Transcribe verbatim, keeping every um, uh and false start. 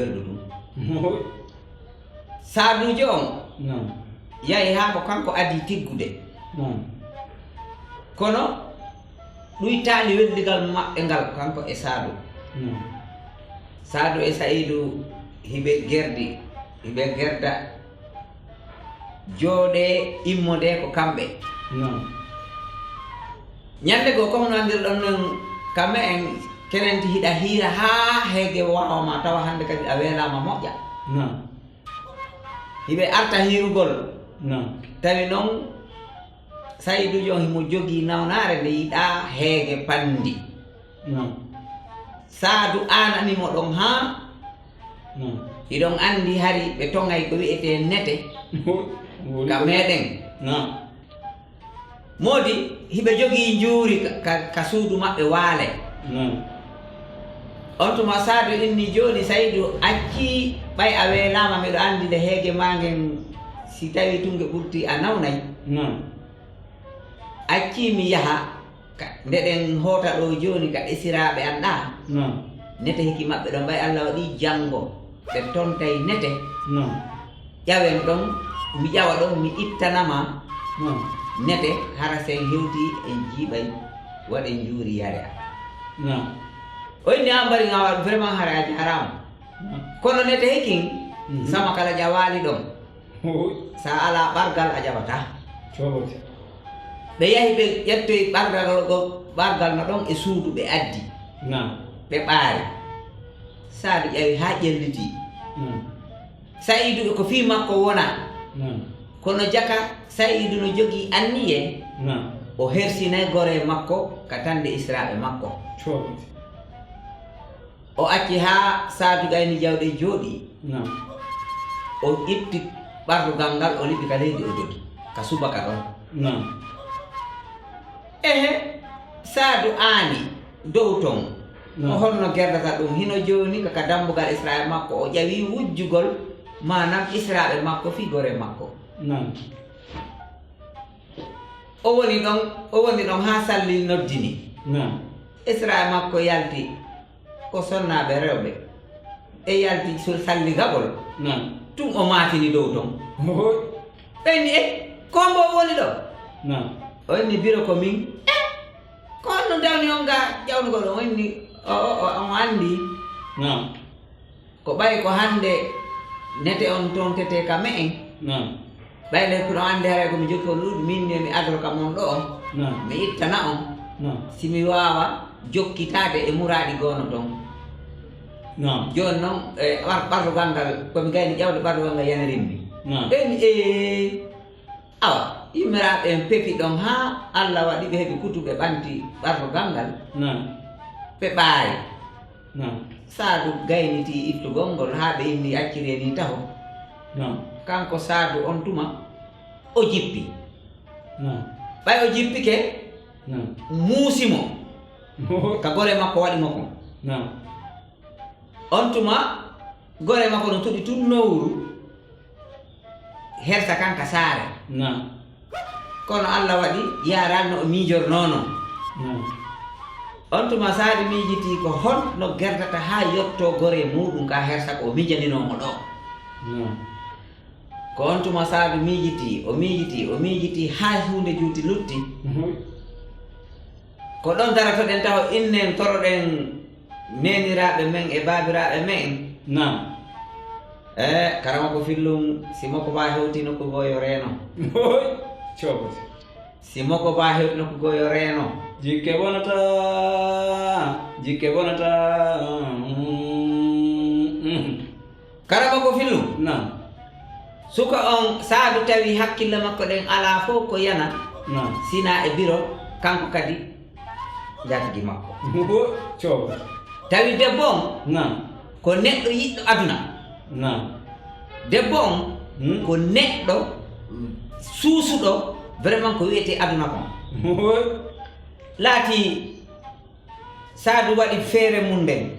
Ɓerɗo ɗum. Saaduujo on Naam. Yahi haa ko kanko adii tiggude. Naam. Kono ɗuytaali weldigal maɓɓe ngal, kanko e Saadu. Naam. Saadu e Sa'iidu hiɓe gerdi, hiɓe gerda, jooɗee, immodee ko kamɓe. Naam. Ñannde goo, comme no anndirɗon non, ka me'en, kenenti hiɗa hiira haa heege waawa ma, tawa hannde kadi a weelaama moƴƴa. Naam. Hiɓe arta hiirugol. Naam. Tawi non, Sa'iiduujo on himo jogii nawnaare nde yiɗaa heege panndi. Naam. Saadu aanani mo ɗon haa Naam. Hiɗon anndi hari ɓe toŋay ko wi'etee nete Mo-, mo woni ka ko meɗen. Naam. Moodi, hiɓe jogii njuuri ka, ka, ka suudu maɓɓe waale. Naam. On tuma Saadu inni, "Jooni Saydu, accii ɓay a weelaama, miɗo anndi nde heege maa ngen, si tawii tun nge ɓurtii a nawnay." Naam. Accii mi yaha, ka, nde ɗen hoota ɗoo jooni ka esiraaɓe an ɗaa. Naam. Nete hiki maɓɓe ɗon, ɓay Alla waɗii janngo, ɓe tontay nete. Naam. Ƴawen ɗon, mi ƴawa ɗon, mi ittana ma. Naam. Nete, hara sen hewtii, en jiiɓay, waɗen njuuri yare an. Naam. O inni, "An bari ŋawa, vraiment hara a jaaraama." Naam. Kono nete hikin, Mhm. Sama kala ƴawaali ɗon. Hooy. Sa alaa ɓargal, a jaɓataa. Coobote. Ɓe yahi, ɓe ƴettoyi ɓargal, ɗo, ɓargal no ɗon e suudu, ɓe addi. Naam. Ɓe ɓaari. Saadu ƴawi haa ƴellitii. Naam. Sa'iidu e ko fii makko wona. Naam. Kono jaka, Sa'iidu no jogii anniyee. Naam. O hersinay goree makko ka tande esiraaɓe makko. Coobote. O acci haa Saadu gayni jawɗe jooɗii. Naam. O itti ɓardugal ngal, o liɓi ka leydi, o dogi ka subaka ɗon. Naam. Ehe, Saadu aani dow ton. Naam. Ko honno gerdata ɗum? Hino jooni ka, ka dambugal esiraaɓe makko, o ƴawi wujjugol, maanaam esiraaɓe makko fii goree makko. Naam. O woni ɗon, o woni ɗon haa Salli noddini. Naam. Esiraaɓe makko yalti. Ko sonnaaɓe rewɓe e yalti so salligagol. Naam. Tun o maatini dow ton. Oho. Ɓe inni, "E, ko hombo woni ɗo?" Naam. O inni, "Biro ko min." "E, ko honno dawni on ga jawnugol on?" O inni, "O, o, o, on anndi." Naam. Ko ɓay ko hannde nete on tontetee ka me'en. Naam. Ɓay le ko no anndi haray ko mi jokki on ɗuuɗi, min ne mi adoro ka mon ɗo on. Naam. Mi ittana on. Naam. Si mi waawa jokkitaade e muraaɗi goono ton. Naam. Jooni non, e, ɓar-, ɓardugal ngal, ko mi gayni ƴawde ɓardugal ngal yanirimmi. Naam. Ɓen, ee, awa, yimmiraaɓe en pefi ɗon haa Alla waɗi ɓe heɓi kutu, ɓe ɓanti ɓardugal ngal. Naam. Ɓe ɓaari. Naam. Saadu gaynitii ittugol ngol haa ɓe inni acciree nii taho. Naam. Kanko Saadu on tuma o jippi. Naam. Ɓay o jippike, Naam. Muusi mo. Ka gore makko waɗi mo kon. Naam. On tuma gore makko no tuɗi tun nowru. Hersa kan ka saare. Naam. Kono Alla waɗi yaaraali no o miijornoo non. Naam. On tuma Saadu miijitii ko honno gerdata haa yottoo goree muuɗum ka hersa ko o miijaninoo mo ɗoo. Naam. Ko on tuma Saadu miijitii, o miijitii, o miijitii haa huunde juuti lutti. Mhm. Ko ɗon darotoɗen taho innen toroɗen neeniraaɓe men e baabiraaɓe men. Naam. E, karama ko fillum, si moko baa hewti nokku goo yo reeno. Hoy, coobote. Si moko baa hewti nokku goo yo reeno. Jikke bonata, jikke bonata. Mm, mm. Karama ko fillum. Naam. Suka on Saadu tawi hakkille makko ɗen alaa fow ko yana. Naam. Sina e biro, kanko kadi. Njaatigi makko. Coobo. Tawi debbo on Naam. Ko neɗɗo yiɗɗo aduna. Naam. Debbo on Hmm? Ko neɗɗo suusuɗo vraiment ko wi'etee aduna kon. Woy. Laati Saadu waɗi feere mum nden.